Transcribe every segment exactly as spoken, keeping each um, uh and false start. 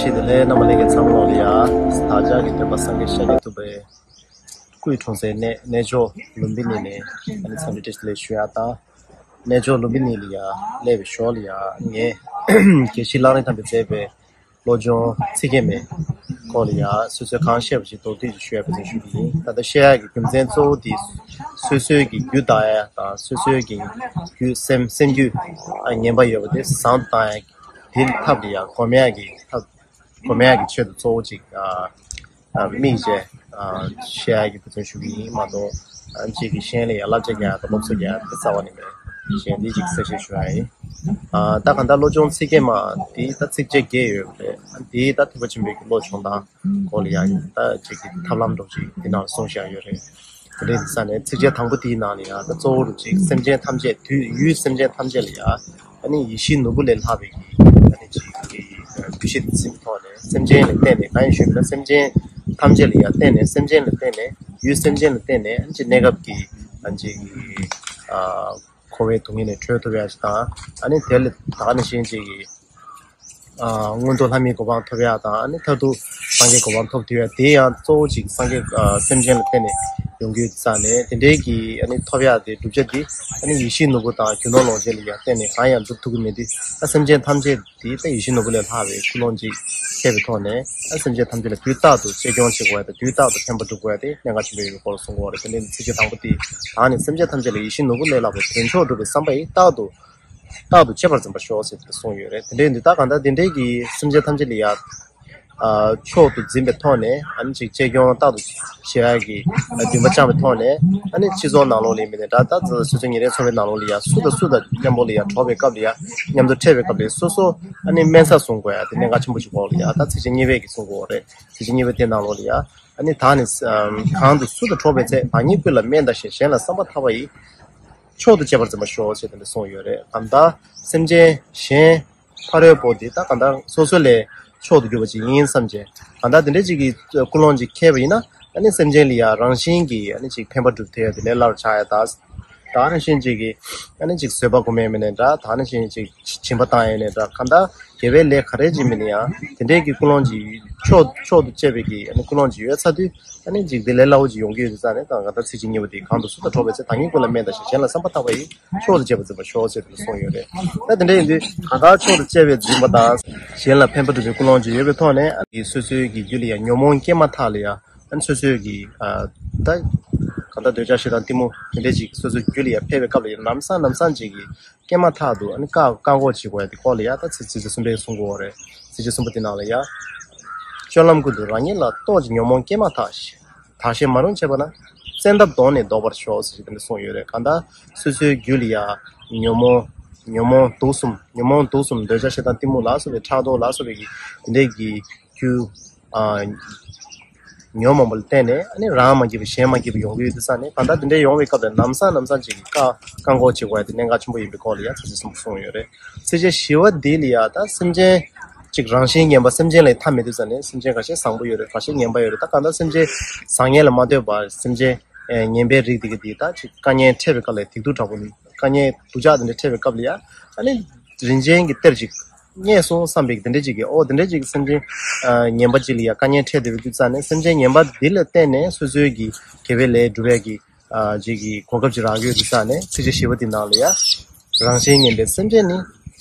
ཞེས་དེ་ལས་རྣམ་པ་ལྷན་རྒྱས་ཚང་མ་ལ་ཡ། བདག་ཅག་གི་སྟོན་པ་སངས་རྒྱས་ཤཱཀྱ་ཐུབ་པའི་སྐུའི་འཁྲུངས་སའི་གནས་གནས་མཆོག་ལུམྦི་ནི་ནས་ཨ་ནི་འཚམས་འདྲི་བཀྲ་ཤིས་བདེ་ལེགས་ཞུ་ཡ་དང་། གནས་མཆོག་ལུམྦི་ནི་ལ་ཡ་སླེབས་པའི་ཞོར་ལ་ཡ། ངས་དགེ་བཤེས་གླང་རི་ཐང་པས་མཛད་པའི་བློ་སྦྱོང་ཚིག་བརྒྱད་མའི་སྐོར་ལ་ཡ་སོ་སོས་གང་ཤེས་པ་ཞིག་མདོར་བསྡུས་ཤིག་ཞུ་ཡ་འབད་བརྩོན་ཞུ་གི་ཡིན། ད་ལྟ་བཤད་ཡ་གི་རྒྱུ་མཚན་གཙོ་བོ་དེ་སོ་སོའི་གི་རྒྱུད་བདག་ཡ་དང་སོ་སོའི་གི་རྒྱུད་སེམས་སེམས་རྒྱུད་ངན་པ་ཡོད་པ་དེ་བཟང་དུ་བཏང་ཡ་དེའི་ཐབས་ལ་ཡ་སྒོམ་ཡ་གི་ཐབས། སྒོམ་ཡ་གི་ཆེད་དུ་གཙོ་བོ་གཅིག་ཨ་ཨ་དམིགས་བྱས་ཨ་བཤད་ཡ་གི་འབད་བརྩོན་ཞུ་གི་ཡིན་མ་གཏོགས། ཨ་གཅིག་གིས་གཞན་ལ་ཡ་བསླབ་བྱ་རྒྱག་ཡ་དང་སློབ་གསོ་རྒྱག་ཡ་དེ་རྩ་བ་ནས་མེད། གཞན་འདི་གཅིག་གསལ་བཤད་ཞུ་ཡ་ཡིན། ཨ་ད་གང་ལྟར་བློ་སྦྱོང་ཚིག་བརྒྱད་མ་འདི་ད་ཚིགས་བཅད་བརྒྱད་ཡོད་རེད། ཨ་འདི་ད་ཐེག་པ་ཆེན་པོའི་གི་བློ་སྦྱོང་སྟངས་སྐོར་ལ་ཡ་ད་གཅིག་གི་ཐབས་ལམ་འདྲ་གཅིག་འདི་ནང་ལ་གསུངས་བཞག་ཡོད་རེད། དེ་འདྲའི་ས་ནས་ཚིགས་བཅད་དང་པོ་དེའི་ནང་ལ་ཡ་ད་གཙོ་བོ་རུ་གཅིག་སེམས་ཅན་ཐམས་ཅད་དུས་ཡུལ་སེམས་ཅན་ཐམས་ཅད་ལ་ཡ་ཨ་ནི་ཡིད་བཞིན་ནོར་བུ་ལས་ལྷག་པའི་གི་ཨ་ནི་གཅིག་གི་འདུ་ཤེས་འཛིན་པའི་ཐོག་ནས་སེམས་ཅན་ལ་བརྟེན་ནས་གང་ཡིན་ཞུས་ན་སེམས་ཅན་ཐམས་ཅད་ལ་ཡ་བརྟེན་ནས་སེམས་ཅན་ལ་བརྟེན་ནས་ཡུལ་སེམས་ཅན་ལ་བརྟེན་ནས་ཨ་ནི་གཅིག་གནས་སྐབས་ཀྱི་ཨ་ནི་གཅིག་གི་ཨ་འཁོར་བའི་སྡུག་བསྔལ་ནས་གྲོལ་ཐུབ་ཡ་ཞིག་དང་ཨ་ནི་དེ་ལ་ད་ག་ནང་བཞིན་གཅིག་གི་ཨ་མངོན་མཐོ་ལྷ་མིའི་གོ་འཕང་ཐོབ་ཡ་དང་ཨ་ནི་མཐར་ཐུག་སངས་རྒྱས་གོ་འཕང་ཐོབ་ཐུབ་ཡ་དེ་ཡང་གཙོ་བོ་གཅིག་སངས་རྒྱས་ཨ་སེམས་ཅན་ལ་བརྟེན་ནས་ཡོང་རྒྱུའི་རྩ་ནས་དེ་འདྲའི་གི་ཨ་ནི་ཐོབ་ཡ་དེ་བསྒྲུབ་བྱ་དེ་ཨ་ནི་ཡིད་བཞིན་ནོར་བུ་དང་རྒྱུ་ནོར་ལོངས་སྤྱོད་ལ་ཡ་བརྟེན་ནས་གང་ཡང་སྒྲུབ་ཐུབ་ཀྱི་མེད་དུས་ད་སེམས་ཅན་ཐམས་ཅད་དེ་ད་ཡིད་བཞིན་ནོར་བུ་ལས་ལྷག་པའི་ཀུན་སློང་གཅིག་འཁྱེར་བའི་ཐོག་ནས་ད་སེམས་ཅན་ཐམས་ཅད་ལ་དུས་རྟག་ཏུ་གཅེས་སྐྱོང་བྱེད་དགོས་ཡ་དང་དུས་རྟག་ཏུ་ཕན་པ་སྒྲུབ་དགོས་ཡ་དེ་གནད་འགག་ཆེན་པོ་ཡིན་པའི་སྐོར་ལ་གསུང་གི་ཡོད་རེད། དེ་ནས་ཚིགས་བཅད་དང་པོ་དེ་ད་ནི་སེམས་ཅན་ཐམས་ཅད་ལ་ཡིད་བཞིན་ནོར་བུ་ལས་ལྷག་པའི་དོན་མཆོག་སྒྲུབ་པའི་བསམ་པ་ཡིས་རྟག་ཏུ་རྟག་ཏུ་གཅེས་པར་འཛིན་པར་ཤོག་ཟེར་ཏེ་གསུངས་ཡོད་རེད། དེ་འདྲའི་འདི་ད་གང་ལྟར་དེ་འདྲའི་གི་སེམས་ཅན་ཐམས་ཅད་ལ་ཡ་ཨ་མཆོག་ཏུ་འཛིན་པའི་ཐོག་ནས་ཨ་ནི་ཅིག་གཅེས་སྐྱོང་རྟག་ཏུ་བྱེད་ཡ་གི་འདུན་པ་བཅངས་པའི་ཐོག་ནས་ཨ་ནི་སྤྱི་ཚོགས་ནང་ལོགས་ལ་ཡིན་མིན་ནས་འདྲ་ད་སོ་སོའི་ཉིན་རེའི་འཚོ་བའི་ནང་ལོགས་ལ་ཡ་སུ་དང་སུ་དང་མཉམ་པོ་ལ་ཡ་འགྲོགས་པའི་སྐབས་ལ་ཡ་མཉམ་དུ་འཕྲད་པའི་སྐབས་ལ་སོ་སོ་ཨ་ནི་དམན་ས་བཟུང་དགོས་ཡ་དེ་གནད་འགག་ཆེན་པོ་ཞིག་གོ་ལ་ཡ་ད་ཚིགས་བཅད་གཉིས་པའི་གི་གསུང་དགོས་རེད། ཚིགས་བཅད་གཉིས་པའི་དེ་ནང་ལོགས་ལ་ཡ་ཨ་ནི་ད་ནི་གང་དུ་སུ་དང་འགྲོགས་པའི་ཚེ་བདག་ཉིད་ཀུན་ལ་དམན་བལྟ་ཞིང་གཞན་ལ་བསམ་པ་ཐག་པ་ཡིས། མཆོག་ཏུ་གཅེས་པར་འཛིན་པར་ཤོག་ཅེས་དེ་འདྲ་གསུངས་ཡོད་རེད། གང་ལྟར་སེམས་ཅན་གཞན་ཕ་རོལ་པོ་དེ་ད་གང་ལྟར་སོ་སོ་ལས་མཆོག་ཏུ་གྱུར་པ་ཅིག་ཡིན་བསམ་བྱས་གང་ལྟར་དེ་འདྲ་ཅིག་གི་ཀུན་སློང་ཅིག་འཁྱེར་བ་ཡིན་ན་ཨ་ནི་སེམས་ཅན་ལ་ཡ་རང་བཞིན་གྱིས་ཨ་ནི་ཅིག་ཕན་པ་སྒྲུབ་ཐུབ་ཡ་དེ་ལས་སླ་རུ་ཆགས་ཡ་ད། ད་ནང་བཞིན་ཅིག་གི་ཨ་ནི་ཅིག་བཟོད་པ་སྒོམ་ཡ་མིན་ནས་འདྲ་ད་ནང་བཞིན་ཅིག་སྦྱིན་པ་བཏང་ཡ་ནས་འདྲ་གང་ལྟར་དགེ་བའི་ལས་ག་རེ་ཅིག་མིན་ན་ཡང་དེ་འདྲའི་གི་ཀུན་སློང་ཅིག་མཆོག་མཆོག་ཏུ་གཅེས་པའི་གི་ཨ་ནི་ཀུན་སློང་ཅིག་ཡོད་ཚར་དུས། ཨ་ནི་འཇིག་རྟེན་ལས་སླ་བོ་ཅིག་ཡོང་གི་ཡོད་དུས་ཙང་ནས་དང་གང་ལྟར་ཚིགས་བཅད་གཉིས་པ་དེ་གང་དུ་སུ་དང་འགྲོགས་པའི་ཚེ་བདག་ཉིད་ཀུན་ལ་དམན་བལྟ་ཞིང་གཞན་ལ་བསམ་པ་ཐག་པ་ཡིས་མཆོག་ཏུ་གཅེས་པར་འཛིན་པར་ཤོག་ཟེར་དེ་འདྲ་གསུངས་ཡོད་རེད། ད་དེ་འདྲ་ཡིན་དུས་གང་ལྟར་མཆོག་ཏུ་གཅེས་པར་འཛིན་པ་དང་གཞན་ལ་ཕན་པ་སྒྲུབ་པའི་ཀུན་སློང་ཅིག་ཡོད་པའི་ཐོག་ནས་ཨ་ནི་སོ་སོའི་གི་རྒྱུད་ལ་ཡང་ཉོན་མོངས་སྐྱེས་མ་ཐག་ལ་ཡང་ཨ་ནི་སོ་སོའི་གི་ཨ་ད་གང་ལྟར་འདོད་ཆགས་ཞེ་སྡང་གཏི་མུག་དེ་འདྲ་ཅིག་སོ་སོའི་རྒྱུད་ལ་ཡང་འཕེལ་བའི་སྐབས་ལ་ཡང་ལམ་སང་ལམ་སང་ཅིག་གི་སྐྱེས་མ་ཐག་ཏུ་ཨ་ནི་བཀག་བཀག་འགོག་བྱེད་དགོས་ཡ་དེ་སྐོར་ལ་ཡ་ད་ཚིག་ཚིགས་བཅད་གསུམ་པའི་གསུང་གི་ཡོད་རེད། ཚིགས་བཅད་གསུམ་པ་དེ་ནང་ལ་ཡ། སྤྱོད་ལམ་ཀུན་ཏུ་རང་ཉིད་ལ་རྟོག་ཅིང་ཉོན་མོངས་སྐྱེས་མ་ཐག་ཞེས་དག་ཞེས་མ་རུངས་བྱེད་པ་ན་བཙན་ཐབས་གདོང་ནས་བཟློག་པར་ཤོག་ཟེར་གྱི་དེ་འདྲ་གསུངས་ཡོད་རེད། གང་ལྟར་སོ་སོའི་རྒྱུད་ལ་ཡ་ཉོན་མོངས་ཉོན་མོངས་དུག་གསུམ་ཉོན་མོངས་དུག་གསུམ་འདོད་ཆགས་ཞེ་སྡང་གཏི་མུག་ལ་སོགས་པའི་ཕྲག་དོག་ལ་སོགས་པའི་གི་དེ་འདྲའི་གི་རྒྱུ། ཨ། ཉོན་མོངས་པ་ལ་བརྟེན་ནས་ཨ་ནི་རང་མ་སྐྱིད་པ་གཞན་མ་སྐྱིད་པ་ཡོང་གི་ཡོད་དུས་ཙང་ནས་ད་ལྟ་དེ་འདྲའི་ཡོང་བའི་སྐབས་ལ་ལམ་སང་ལམ་སང་ཅིག་གིས་བཀག་བཀག་འགོག་བྱེད་དགོས་ཡ་དེ་གནད་འགག་ཆེན་པོ་ཡིན་པའི་སྐོར་ལ་ཡ་ཚིགས་བཅད་གསུམ་པོ་གསུངས་ཡོད་རེད། ཚིགས་བཅད་བཞི་པ་འདི་ལ་ཡ་ད་སེམས་ཅན་ཅིག་རང་བཞིན་ངན་པ་སེམས་ཅན་ལས་ཐ་མེད་དུས་ཙང་ནས་སེམས་ཅན་ཁ་ཤས་བཟང་པོ་ཡོད་རེད། ཁ་ཤས་ངན་པ་ཡོད་རེད། ད་གང་ལྟར་སེམས་ཅན་བཟང་ངན་ལ་མ་ལྟོས་པར་སེམས་ཅན་ངན་པའི་རིགས་དེ་ག་དེ་ད་ཅིག་དཀའ་ངལ་འཕྲད་པའི་སྐབས་ལ་སྡིག་སྡུག་དྲག་པོ་དཀའ་ངལ་སྡུག་ཅག་དེ་འདྲ་འཕྲད་པའི་སྐབས་ལ་ཡ་ཨ་ནི་རིན་ཆེན་གྱི་གཏེར་ཅིག་རྙེད་སོང་བསམ་པའི་དེ་འདྲ་ཅིག་གིས་ཨོ་དེ་འདྲ་ཅིག་སེམས་ཅན་ངན་པ་ཅིག་ལ་ཡ་དཀའ་ངལ་འཕྲད་བསྡད་པའི་དུས་ཙང་ནས་སེམས་ཅན་ངན་པ་འདི་ལ་བརྟེན་ནས་སོ་སོའི་གི་དགེ་བའི་ལས་སྒྲུབ་ཡ་གི་ཅིག་གི་གོ་སྐབས་ཅིག་རག་གི་ཡོད་དུས་ཙང་ནས་ཚིགས་བཅད་བཞི་པ་འདི་ནང་ལ་ཡ། རང་གཞན་ངན་པའི་སེམས་ཅན་ནི།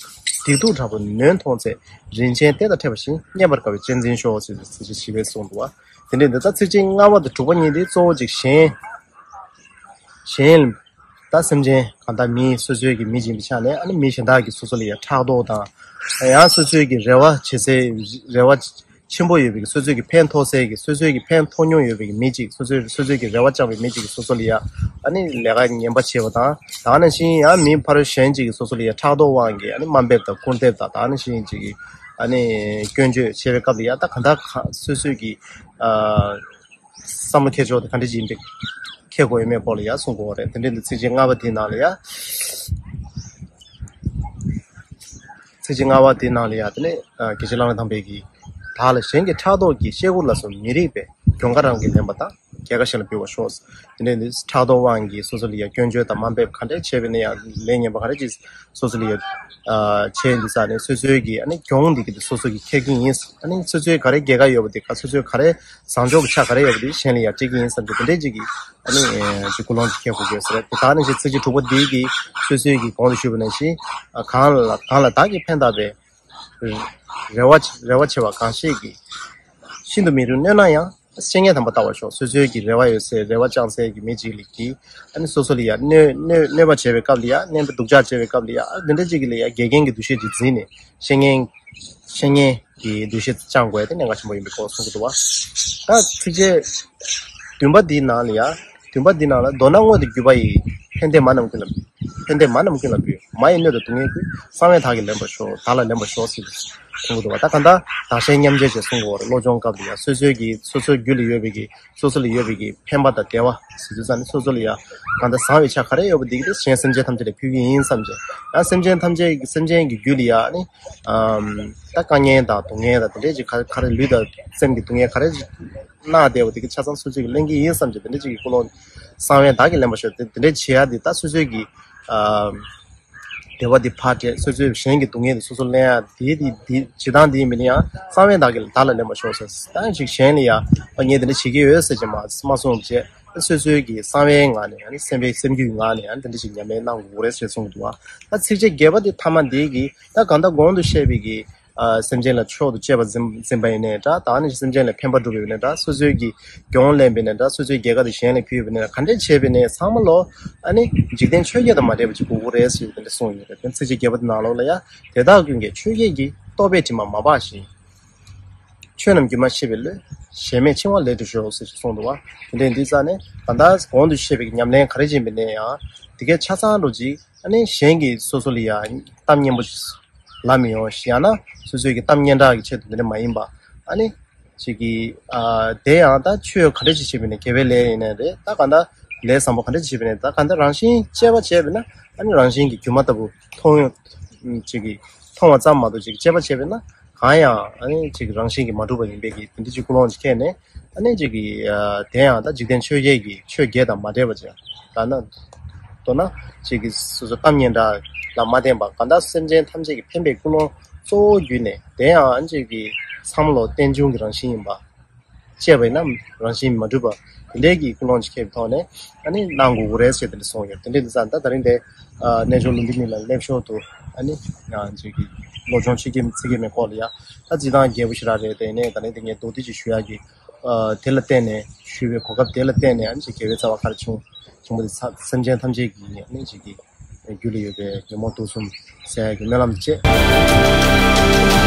སྡིག་སྡུག་དྲག་པོ་ནོན་མཐོང་ཚེ། རིན་ཆེན་གཏེར་དང་འཕྲད་པ་བཞིན་རྙེད་པར་དཀའ་བས་གཅེས་འཛིན་ཤོག་ཅེས་ཚིགས་བཅད་བཞི་པས་གསུངས་འདུག་བ། དེ་འདྲའི་འདི་ལྟར་ཚིགས་བཅད་ལྔ་པ་དང་དྲུག་པ་གཉིས་འདི་གཙོ་བོ་ཅིག་གཞན། གཞན། ད་སེམས་ཅན་གང་ལྟར་མི་སོ་སོའི་གི་མི་ཡིན་པའི་ཆ་ནས་ཨ་ནི་མི་གཞན་དག་གིས་སོ་སོ་ལ་ཡ་ཕྲག་དོག་དང་། ཡང་སོ་སོའི་གི་རེ་བ་བྱེད་སའི་རེ་བ་ཆེན་པོ་ཡོད་པའི་གི་སོ་སོའི་གི་ཕན་ཐོགས་སའི་གི་སོ་སོའི་གི་ཕན་ཐོགས་མྱོང་ཡོད་པའི་གི་མི་གཅིག་སོ་སོའི་སོ་སོའི་གི་རེ་བ་བཅངས་པའི་མི་གཅིག་གིས་སོ་སོ་ལ་ཡ་ཨ་ནི་ལས་ཀ་ངན་པ་བྱེད་པ་དང་ད་ནང་བཞིན་ཡང་མི་ཕ་རོལ་གཞན་གཅིག་གིས་སོ་སོ་ལ་ཡ་ཕྲག་དོག་དབང་གིས་ཨ་ནི་དམའ་འབེབས་དང་སྐུར་འདེབས་དང་ད་ནང་བཞིན་གཅིག་གི་ཨ་ནི་སྐྱོན་བརྗོད་བྱེད་པའི་སྐབས་ལ་ཡ་ད་གང་ལྟར་ག་སོ་སོའི་གི་ཨ། བསམ་བློ་འཁྱེར་ཕྱོགས་དེ་ག་འདྲ་ཅིག་ཡིན་པའི་འཁྱེར་དགོས་ཡོད་མེད་སྐོར་ལ་ཡང་གསུང་དགོས་པ་རེད། དེ་འདྲའི་འདི་ཚིགས་བཅད་ལྔ་པ་དེའི་ནང་ལ་ཡ། ཚིགས་བཅད་ལྔ་པ་དེའི་ནང་ལ་ཡ་དེ་ནས་དགེ་བཤེས་གླང་རི་ཐང་པས་ཀྱིས་བདག་ལ་གཞན་གྱི་ཕྲག་དོག་གིས་གཤེ་སྐུར་ལ་སོགས་མི་རིགས་པས་གྱོང་ཁ་རང་གིས་ལེན་པ་དང་ རྒྱལ་ཁ་གཞན་ལ་འབུལ་བར་ཤོག། དེ་འདྲའི་འདི་ཕྲག་དོག་དབང་གིས་སོ་སོ་ལ་ཡ་སྐྱོན་བརྗོད་དང་དམའ་འབེབས་ག་འདྲས་བྱས་པ་ཡིན་ན་ཡང་ལས་ངན་པ་ག་འདྲས་ཅིག་སོ་སོ་ལ་ཡ་ཨ་བྱས་འདི་ས་ནས་སོ་སོའི་གི་ཨ་ནི་གྱོང་འདི་གི་འདི་སོ་སོ་གི་འཁྱེར་གྱི་ཡིན། ཨ་ནི་སོ་སོའི་ག་རེ་རྒྱལ་ཁ་ཡོད་པ་འདི་ག་སོ་སོའི་ག་རེ་བཟང་ཕྱོགས་ཀྱི་ཆ་ག་རེ་ཡོད་པ་འདི་གཞན་ལ་ཡ་སྤྲད་ཀྱི་ཡིན་བསམ་གྱི་དེ་འདྲས་ཅིག་གི་ཨ་ནི་ཅིག་ཀུན་སློང་ཅིག་འཁྱེར་དགོས་ཀྱི་ཡོད་ས་རེད། དེ་ད་ནི་ཅིག་ཚིགས་བཅད་དྲུག་པ་འདི་གི་སོ་སོའི་གི་གོང་དུ་ཞུས་པ་ནང་བཞིན་ཨ་གང་ལ་གང་ལ་བདག་གིས་ཕན་བཏགས་པའི་རེ་བ་རེ་བ་ཆེ་བ་གང་ཞིག་གིས་ཤིན་ཏུ་མི་རུང་གནོད་ན་ཡང་། བཤེས་གཉེན་དམ་པ་ལྟ་བར་ཤོག། སོ་སོའི་གི་རེ་བ་ཡོད་སའི་རེ་བ་བཅང་སའི་གི་མི་གཅིག་ལ་གི་ཨ་ནི་སོ་སོ་ལ་ཡ་གནོད་གནོད་གནོད་པ་བྱས་པའི་སྐབས་ལ་ཡ་གནོད་པའི་སྡུག་ཅག་བྱས་པའི་སྐབས་ལ་ཡ་ཨ་འདི་འདྲ་གཅིག་གི་ལ་ཡ་འགལ་རྐྱེན་གྱི་འདུ་ཤེས་ཅིག་འཛིན་ནས་བཤེས་གཉེན་བཤེས་གཉེན་གྱི་འདུ་ཤེས་བཅང་དགོས་དེ་གནད་འགག་ཆེན་པོ་ཡིན་པའི་སྐོར་གསུང་གི་འདུག་བ། ད་ཚིགས་བཅད་བདུན་པ་འདིའི་ནང་ལ་ཡ་བདུན་པ་འདིའི་ནང་ལ་མདོར་ན་སྔོན་དུ་གྱུར་པ་ཡི་ཕན་བདེ་མ་རྣམས་ཀུན་ལ་ཕན་བདེ་མ་རྣམས་ཀུན་ལ་ཕུལ། མ་ཡི་གནོད་དང་སྡུག་བསྔལ་ཀུན། གསང་བས་བདག་གིས་ལེན་པར་ཤོག། བདག་ལ་ལེན་པར་ཤོག་ཟེར་གསུང་གི་འདུག་བ། ད་གང་ལྟར་བདག་གཞན་མཉམ་བརྗེ་ཞེས་གསུང་གི་ཡོད་རེད། བློ་སྦྱོང་སྐབས་ལ་ཡ་སོ་སོའི་གི་སོ་སོའི་རྒྱུད་ལ་ཡོད་པའི་གི་སོ་སོ་ལ་ཡོད་པའི་གི་ཕན་པ་དང་བདེ་བ་ཟེར་དུས་ཙམ་ནས་སོ་སོ་ལ་ཡ་གང་ལྟར་བཟང་བའི་ཆ་ག་རེ་ཡོད་པ་འདི་གི་དེ་གཞན་སེམས་ཅན་ཐམས་ཅད་ལ་ཕུལ་གི་ཡིན་བསམ་བྱས། ཡང་སེམས་ཅན་ཐམས་ཅད་ཀྱི་སེམས་ཅན་གྱི་རྒྱུད་ལ་ཡ་ནི་ཨམ་ད་དཀའ་ངལ་དང་སྡུག་བསྔལ་དང་དེ་འདྲས་ཅིག་ག་ག་རེ་ལུས་དང་སེམས་ཀྱི་སྡུག་བསྔལ་ག་རེ་ཅིག་གནང་བསྡད་པ་དེ་གི་ཆ་ཚང་སོ་སོས་ཀྱི་ལེན་གྱི་ཡིན་བསམ་བྱས་དེ་འདྲས་ཅིག་གི་ཀུན་སློང་གསང་བའི་བདག་གིས་ལེན་པར་ཤོག། དེ་དེ་འདྲས་བྱེད་ཡ་དེ་ད་སོ་སོས་ཀྱི་ཨམ་བདེ་བ་འདི་ཕར་སྤྲད། སོ་སོའི་གཞན་གྱི་སྡུག་བསྔལ་དེ་སོ་སོར་ལེན་ཡ་དེ་དེ་དེ་བྱེད་སྟངས་དེ་ཡིན་པ་ཡིན་ན་ཡང་གསང་བའི་བདག་གིས་བདག་ལ་ལེན་པར་ཤོག་ཟེར། ད་ཅིག་གཞན་ལ་ཡ་ཨ་ངས་དེ་འདྲ་བྱེད་ཀྱི་ཡོད་ཟེར་གྱི་མ་མ་གསུངས་བྱས། སོ་སོའི་གི་གསང་བའི་ངང་ནས་ཨ་ནི་སེམས་པའི་སེམས་རྒྱུད་ངང་ནས་ཨ་ནི་དེ་འདྲ་ཞིག་ཉམས་ལེན་གནང་དགོས་རེད་ཟེར་གསུངས་འདུག་བ། ད་ཚིགས་བཅད་བརྒྱད་པ་དེ་ཐ་མ་འདི་གི་ད་གང་ལྟར་གོང་དུ་བཤད་པའི་གི་ཨ་སེམས་ཅན་ལ་མཆོག་ཏུ་གཅེས་པར་འཛིན་འཛིན་པ་ཡིན་ནའི་འདྲ། ད་ནི་སེམས་ཅན་ལ་ཕན་པ་སྒྲུབ་པ་ཡིན་ནའི་འདྲ། སོ་སོའི་གི་གྱོང་ལེན་པ་ཡིན་ནའི་འདྲ། སོ་སོའི་རྒྱལ་ཁ་དེ་གཞན་ལ་ཕུལ་བ་ཡིན་ནའི་ག་འདྲས་བྱས་པ་ཡིན་ནའི་ཚང་མ་ལོ་ཨ་ནི་འཇིག་རྟེན་ཆོས་བརྒྱད་དང་མ་འདྲེས་པ་ཅིག་དགོས་ཀྱི་རེད་ཟེར་དེ་འདྲ་གསུངས་ཡོད་རེད། དེ་ཚིགས་བཅད་བརྒྱད་པ་དེ་ནང་ལོགས་ལ་ཡ་དེ་དག་ཀུན་གྱི་ཆོས་བརྒྱད་ཀྱི་རྟོག་པའི་དྲི་མ་མ་སྦགས་ཤིང་། ཆོས་རྣམས་སྒྱུ་མར་ཤེས་པའི་བློས། ཞེན་མེད་འཆིང་བ་ལས་གྲོལ་ཤོག་ཟེར་གསུངས་འདུག་བ། དེ་འདྲའི་འདི་རྩ་ནས་ད་ལྟ་གོང་དུ་བཤད་པའི་ཉམས་ལེན་ག་རེ་བྱེད་པ་ཡིན་ནའི་ཡང་དེ་གའི་ཆ་ཚང་འགྲོ་ཅིག་ཨ་ནི་གཞན་གྱིས་སོ་སོ་ལ་ཡང་གཏམ་སྙན་པོ་ལབ་མི་ཡོང་ཞེ་ཡང་ན་སོ་སོའི་གི་གཏམ་སྙན་གྲགས་ཀྱི་ཆེད་དུ་འདི་འདྲ་མ་ཡིན་པ། ཨ་ནི་ཅིག་གི་ཨ་དེ་ཡང་ད་ཆོས་ག་འདྲ་ཅིག་བྱེད་པ་ཡིན་ནའི་དགེ་བའི་ལས་ཡིན་ནའི་རེད། ད་གང་ལྟར་ལས་བཟང་པོ་ག་འདྲ་ཅིག་བྱེད་པ་ཡིན་ནའི་ད་གང་ལྟར་རང་བཞིན་དཔྱད་པ་བྱས་པ་ཡིན་ན་ཨ་ནི་རང་བཞིན་གྱི་སྒྱུ་མ་ལྟ་བུ་མཐོང་ཡོང་ཅིག་གི་མཐོང་བ་ཙམ་མ་གཏོགས་ཅིག་དཔྱད་པ་བྱས་པ་ཡིན་ན། གང་ཡང་ཨ་ནི་ཅིག་རང་བཞིན་གྱིས་མ་གྲུབ་པ་ཡིན་པའི་གི་དེ་འདྲ་ཅིག་ཀུན་སློང་ཅིག་འཁྱེར་ནས་ཨ་ནི་ཅིག་གི་ཨ་དེ་ཡང་ད་འཇིག་རྟེན་ཆོས་བརྒྱད་ཀྱི་ཆོས་བརྒྱད་དང་མ་འདྲེས་པ་ཅིག་ད་ན་མདོར་ན་ཅིག་གི་སོ་སོ་གཏམ་སྙན་གྲགས་ལ་མ་བརྟེན་པ་གང་ལྟར་སེམས་ཅན་ཐམས་ཅད་ཀྱི་ཕན་པའི་ཀུན་སློང་གཙོ་བོ་བརྒྱུད་ནས་དེ་ཡང་ཨ་ནི་ཅིག་གི་བསམ་བློ་རྟེན་འབྱུང་གི་རང་བཞིན་ཡིན་པ། དཔྱད་པ་ཡིན་ན་རང་བཞིན་མ་གྲུབ་པ་དེ་འདྲའི་གི་ཀུན་སློང་ཅིག་འཁྱེར་བའི་ཐོག་ནས་ཨ་ནི་གནང་དགོས་ཀྱི་རེད་ཟེར་དེ་འདྲ་གསུངས་ཡོད། དེ་འདྲའི་འདི་ཙང་ད་ད་རིང་དེ་ཨ་རྣལ་འབྱོར་ལུམྦི་ནི་ལ་སླེབས་ཞོར་དུ་ཨ་ནི་ང་ཚོའི་གི་བློ་སྦྱོང་ཆོས་ཀྱི་ཚིག་གི་མེ་འཁོར་ལ་ཡ་ད་རྩི་སྟངས་རྒྱས་པོ་ཞེ་དྲག་རེད། དེ་ནས་ད་ནི་དེ་ངས་མདོར་བསྡུས་ཅིག་ཞུ་ཡག་གི་ཨ་དེ་ལ་བརྟེན་ནས་ཞུས་པའི་གོ་སྐབས་དེ་ལ་བརྟེན་ནས་ཨ་ནི་ཅིག་དགེ་བའི་རྩ་བ་ག་རེ་བྱུང་བྱུང་བ་དེ་ཚ་སེམས་ཅན་ཐམས་ཅད་ཀྱི་ཨ་ནི་ཅིག་གི་རྒྱུད་ལ་ཡོད་པའི་ཉོན་མོངས་དུག་གསུམ་སེལ་ཡག་གི་སྨོན་ལམ་བཅས།